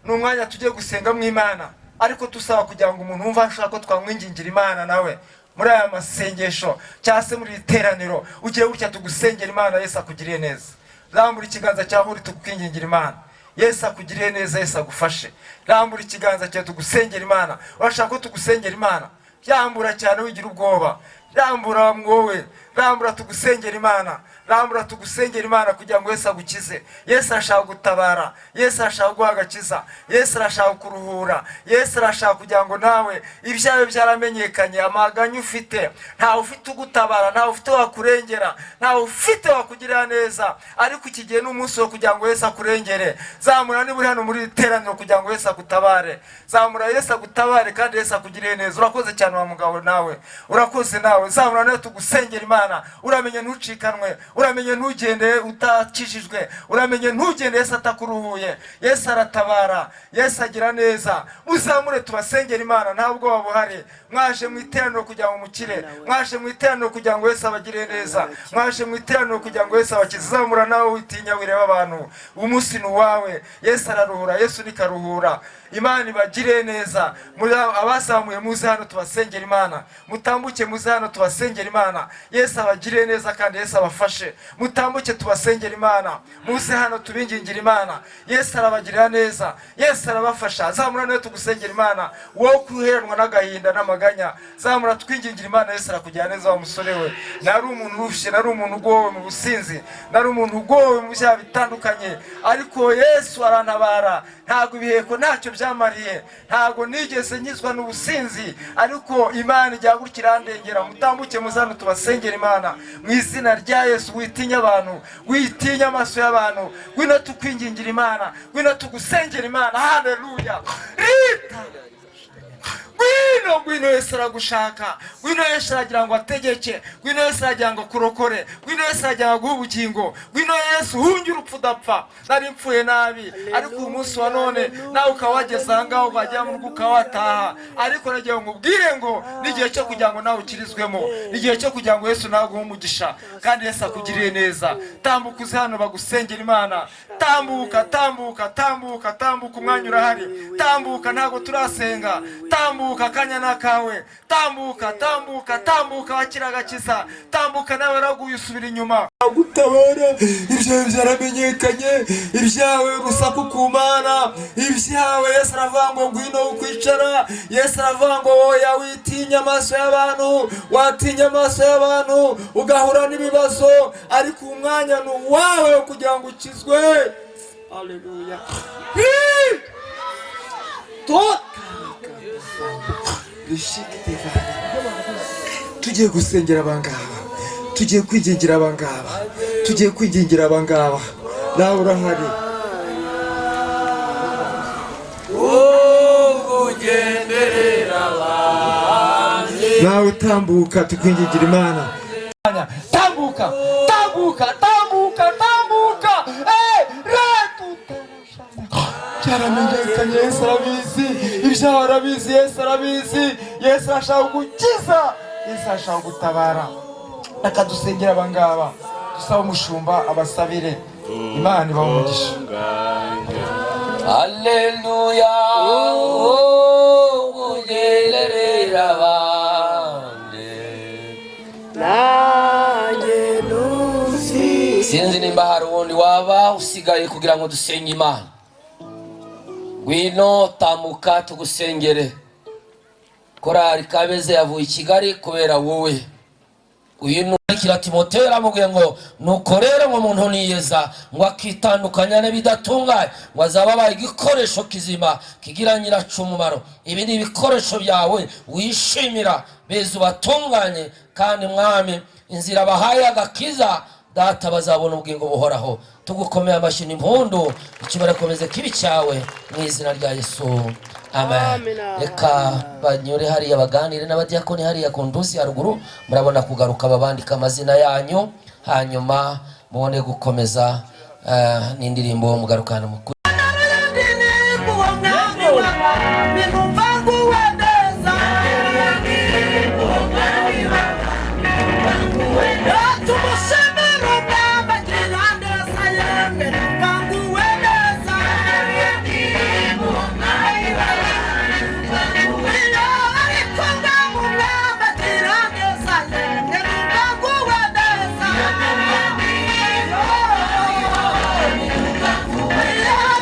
ni umwanya tugiye gusenga mu Imana, ariko tusaba kugira ngo umuntu wumva ashaka ko twamwingingira Imana nawe muri aya masengesho cyangwa se muri iri teraniro, ugiye gutya tugusengera Imana, Yesu akugiriye neza. Rambura ikiganza cyawe uri tukwingingira Imana, Yesu akugiriye neza, Yesu agufashe. Rambura ikiganza cyawe tugusengera Imana. Urashaka ko tugusengera Imana? Rambura cyane wigira ubwoba, rambura mwowe, rambura tugusengera Imana, rambura tugusengera Imana kugira ngo Yesu agukize. Yesu arashaka gutabara, Yesu arashaka guha agakiza, Yesu arashaka kuruhura, Yesu arashaka kugira ngo nawe ibyawe byaramenyekanye, amaganya ufite, ntawe ufite ugutabara, ntawe ufite wakurengera, ntawe ufite wakugirira neza, ariko iki gihe ni umunsi wo kugira ngo Yesu akurengere. Zamura niba uri hano muri iri teraniro kugira ngo Yesu agutabare, zamura Yesu agutabare kandi Yesu akugirire neza. Urakoze cyane wa mugabo nawe, urakoze nawe. Zamura nawe tugusengera Imana. Uramenye ntucikanwe, uramenye ntugende utakijijwe, uramenye ntugende Yesu atakuruhuye. Yesu aratabara, Yesu agira neza. Muzamure tubasengera Imana, nta bwoba buhari. Mwaje mu iteraniro kugira ngo mukire, mwaje mu iteraniro kugira ngo Yesu abagirire neza, mwaje mu iteraniro kugira ngo Yesu abakize. Zamura nawe witinya, wireba abantu, umunsi ni uwawe. Yesu araruhura, Yesu ni karuhura. Imana ibagirire neza. Muri abazamuye muze hano tubasengera Imana, mutambuke muze hano tubasengera Imana. Yesu Yesu abagirire neza kandi Yesu abafashe. Mutambuke tubasengera Imana, muze hano tubingingira Imana. Yesu arabagirira neza, Yesu arabafasha. Zamura nawe tugusengera Imana, wowe kuheranwa n'agahinda n'amaganya, zamura twingingira Imana. Yesu arakugirira neza. Wa musore we, nari umuntu urushye, nari umuntu ugowe mu businzi, nari umuntu ugowe mu byaha bitandukanye, ariko Yesu arantabara. Ntabwo ibiheko ntacyo byamariye, ntabwo nigeze nkizwa n'ubusinzi, ariko Imana ijya gutya irandengera. Mutambuke muzano tubasengera Imana mu izina rya Yesu. Witinya abantu, witinya amaso y'abantu, ngwino tukwingingira Imana, ngwino tugusengera Imana. Haleluya! Rita, ngwino, ngwino, Yesu aragushaka. Ngwino, Yesu aragira ngo ategeke. Ngwino, Yesu aragira ngo akurokore. Ngwino, Yesu aragira ngo aguhe ubugingo. Ngwino Yesu, hunge urupfu udapfa. Nari mpfuye nabi, ariko uyu munsi wa none nawe ukaba wageze aha ngaha, ukajya mu rugo ukaba wataha. Ariko nagira ngo nkubwire ngo n'igihe cyo kugira ngo nawe ukirizwemo, n'igihe cyo kugira ngo Yesu nawe aguhe umugisha kandi Yesu akugirire neza. Tambuka uze hano bagusengera Imana. Tambuka, tambuka, tambuka, tambuka, umwanya urahari. Tambuka, ntabwo turasenga. Tambuka, akanya ni akawe. Tambuka, tambuka, tambuka, wakira agakiza. Tambuka, nawe waraguye usubira inyuma. Gutabara ibyawe byaramenyekanye, ibyawe urusaku ku Mana, ibyawe. Yesu aravuga ngo ngwino ukwicara. Yesu aravuga ngo oya, witinya amaso y'abantu. Watinya amaso y'abantu ugahura n'ibibazo, ariko umwanya ni uwawe wo kugira ngo ukizwe. Haleluya! Tota tugiye gusengera abangaba, tugiye kwingingira abangaba, tugiye kwingingira abangaba. Nawe urahari. Nawe utambuka tukwingingira Imana. Tambuka, tambuka, tambuka, tambuka. Byaramenyekanye, Yesu arabizi. Ibyaha arabizi, Yesu arabizi. Yesu arashaka gukiza, Yesu arashaka gutabara. Reka dusengere abangaba, dusaba umushumba abasabire Imana ibahe umugisha. Haleluya, ugenderera abandi. Sinzi nimba hari uwundi waba usigaye kugira ngo dusenge Imana. Ngwino, tambuka tugusengere. Korali Kabeze yavuye i Kigali kubera wowe. Uyu nukira Timoteyo yaramubwiye ngo nuko rero ngo umuntu niyeza, ngo akitandukanya n'ibidatunganye, ngo azaba abaye igikoresho kizima kigira nyiraco umumaro. Ibi ni ibikoresho byawe wishimira, beza ubatunganye, kandi Mwami, inzira bahaye agakiza, Data, bazabona ubugingo buhoraho. Tugukomeye amashyi n'impundu, icyubahiro kibi cyawe mu izina rya Yesu, amen. Reka banyure hariya baganire n'abadiyakoni hariya ku ndusi haruguru. Murabona kugaruka babandika amazina yanyu, hanyuma mubone gukomeza n'indirimbo mugarukana mu Yeah.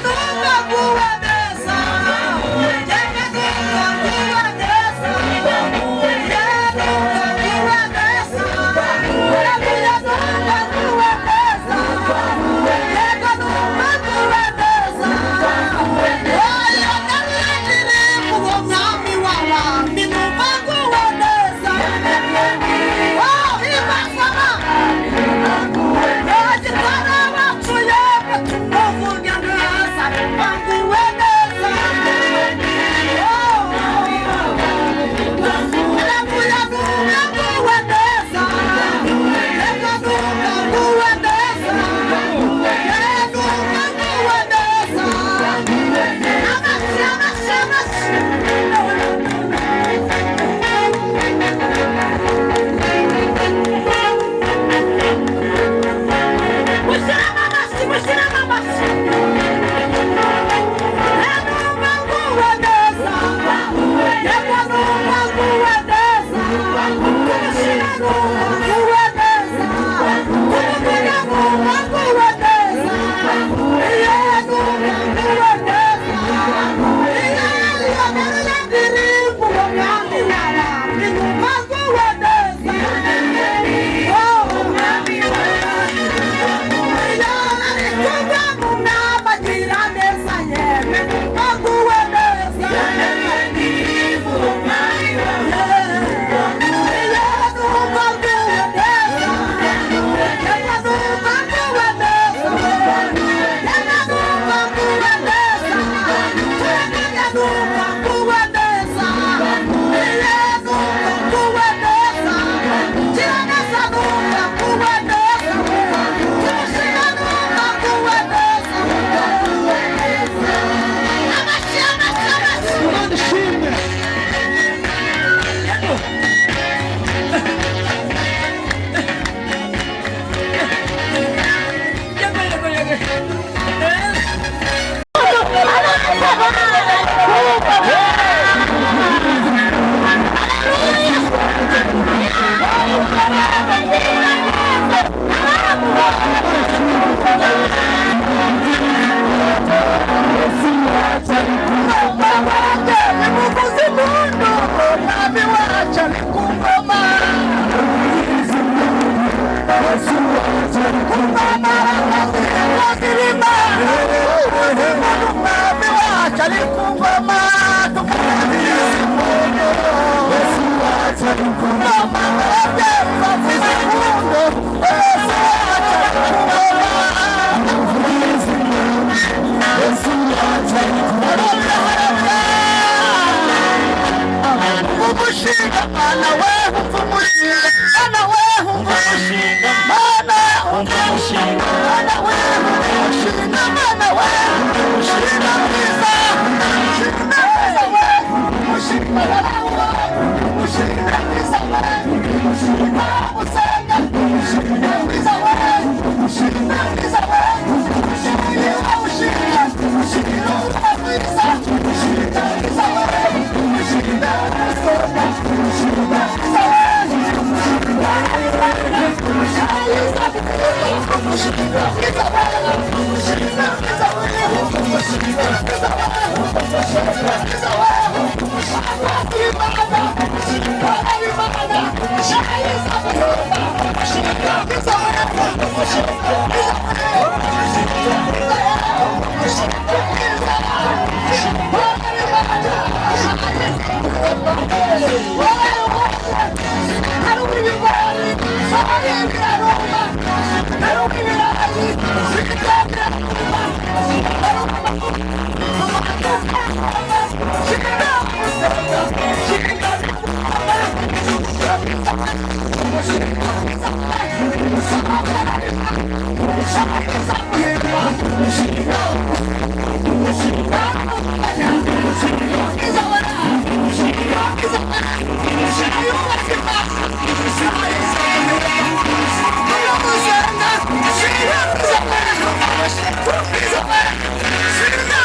Umushinga mana we umva umushinga mana we umva umushinga mana umva umushinga mana we umva umushinga mana we umva umushinga mwiza umushinga mwiza we umushinga we umushinga mwiza we umushinga usenga umushinga mwiza we umushinga mwiza we umushinga umushinga umushinga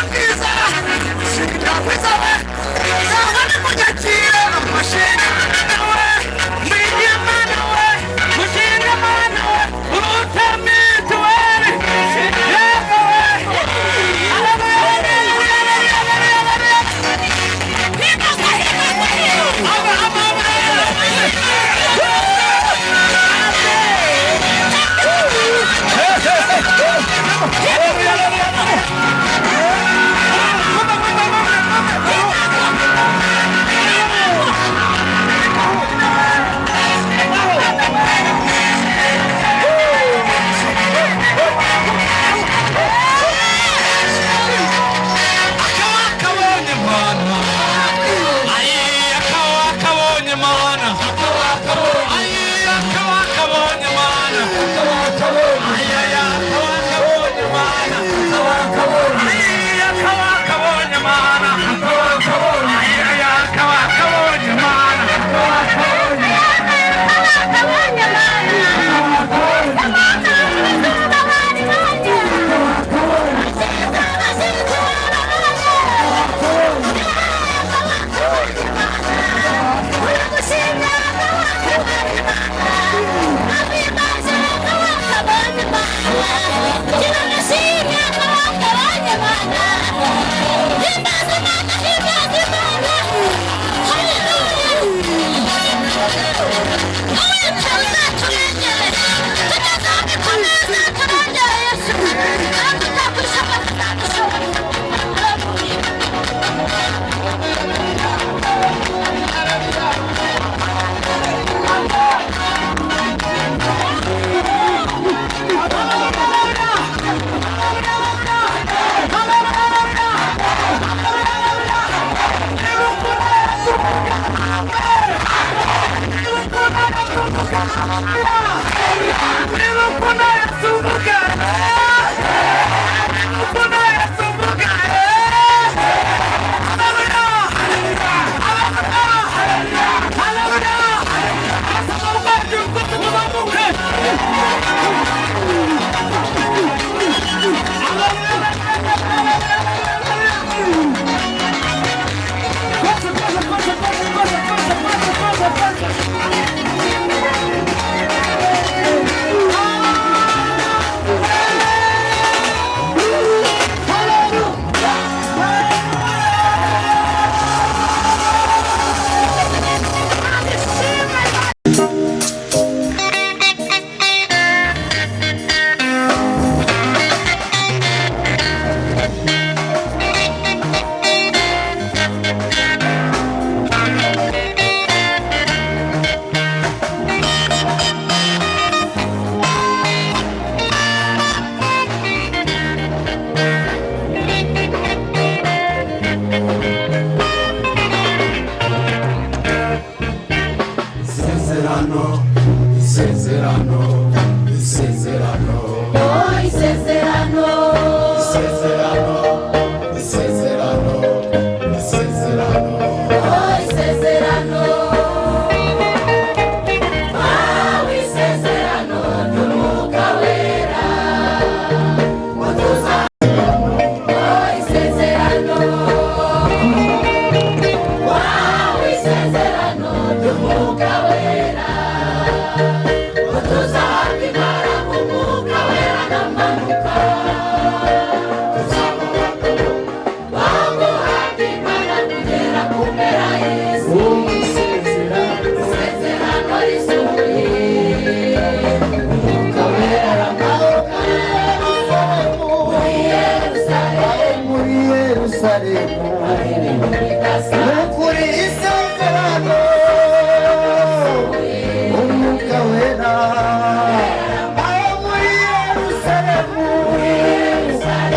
mwiza umushinga mwiza we umushinga Yerusalemu, nukuri isezerano, Umwuka Wera aho muri Yerusalemu,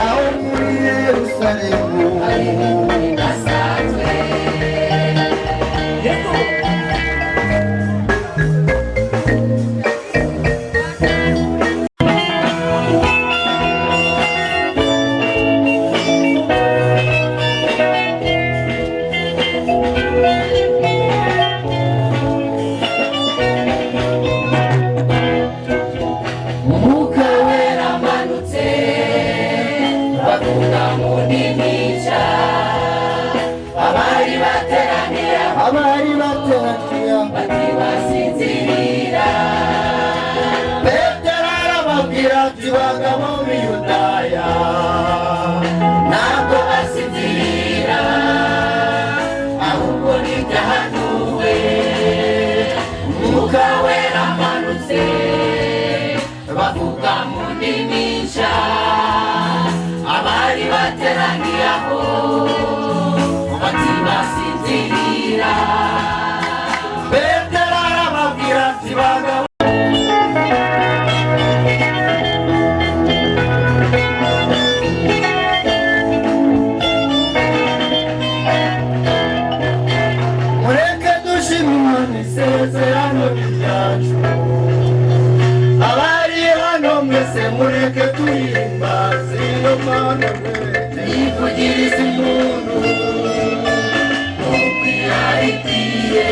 aho muri Yerusalemu. Umwuka Wera amanutse, bavuga mu ndimi nshya, abari bateraniye Abari bateraniye bati basinzirira. Petero arababwira ati: bagabo b'i Yudaya, Ntabwo basinzirira, ahubwo n'ibyahanuwe. Umwuka Wera amanutse, bavuga mu ndimi nshya, abari bateraniye aho bati basinzirira. Petero arababwira ati: bagabo. Mureke dushime Imana, isezerano ni ryacu. Abari hano mwese mureke tuhimbaze iyo Mana mwe, Yivugiriza impundu nk'uko irarigiye,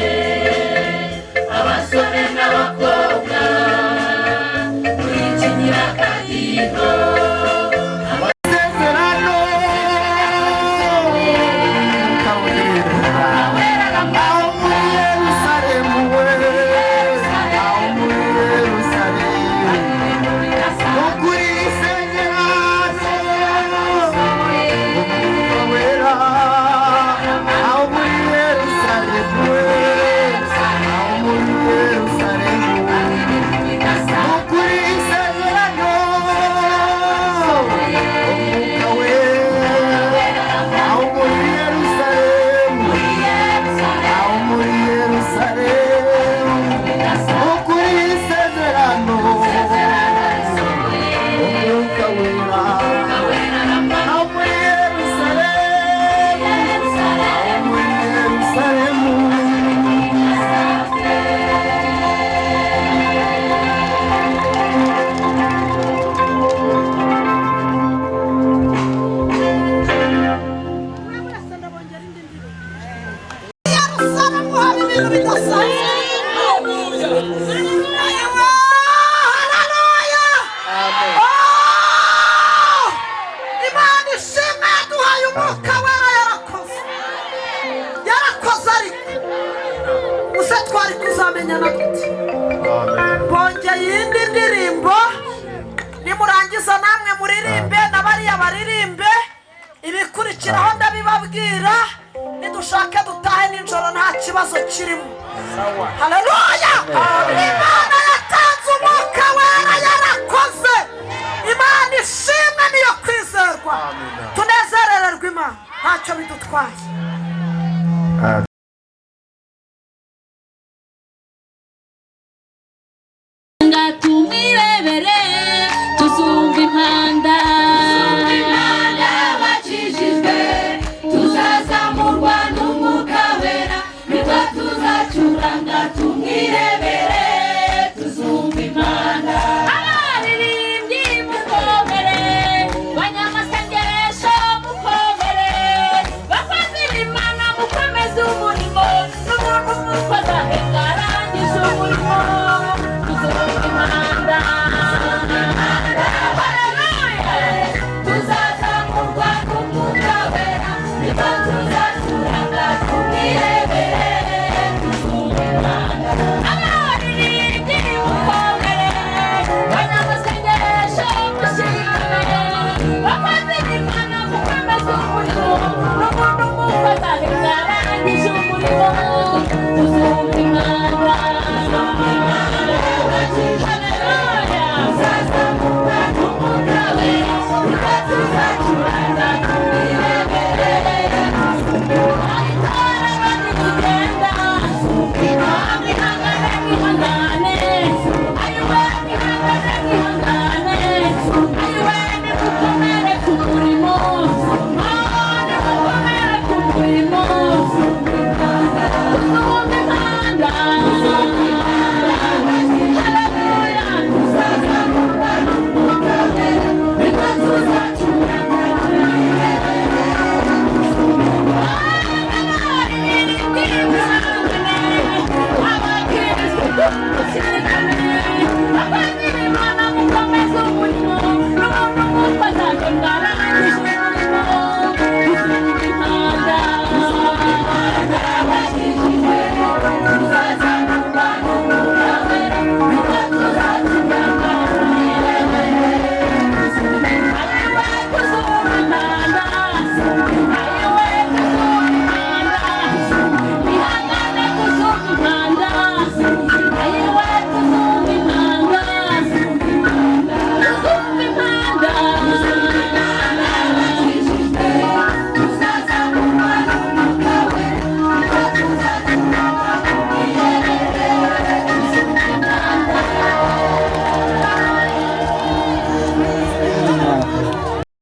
abasore n'abakobwa turikinyira akadiho. Isezerano, aho muri Yerusalemu we, aho muri Yerusalemu, nukuri isezerano, Umwuka Wera, aho muri Yerusalemu we, aho muri Yerusalemu, nukuri isezerano, Umwuka Wera, aho muri Yerusalemu, aho muri Yerusalemu, nukuri isezerano, Umwuka Wera, aho muri Yerusalemu, aho muri Yerusalemu. Yerusalemu haba ibintu bidasanzwe. Haleluya! Oh! Imana ishimwe yaduhaye Umwuka Wera, yarakoze, yarakoze. Ariko gusa twari kuzamenyana gute? Bongeye iyindi ndirimbo, nimurangiza namwe muririmbe na bariya baririmbe. Ibikurikiraho ndabibabwira, nidushake dutahe nijoro, nta kibazo kirimo. Haleluya! Imana yatanze Umwuka Wera, yarakoze. Imana ishimwe, niyo kwizerwa. Tunezerererwa Imana, ntacyo bidutwaye.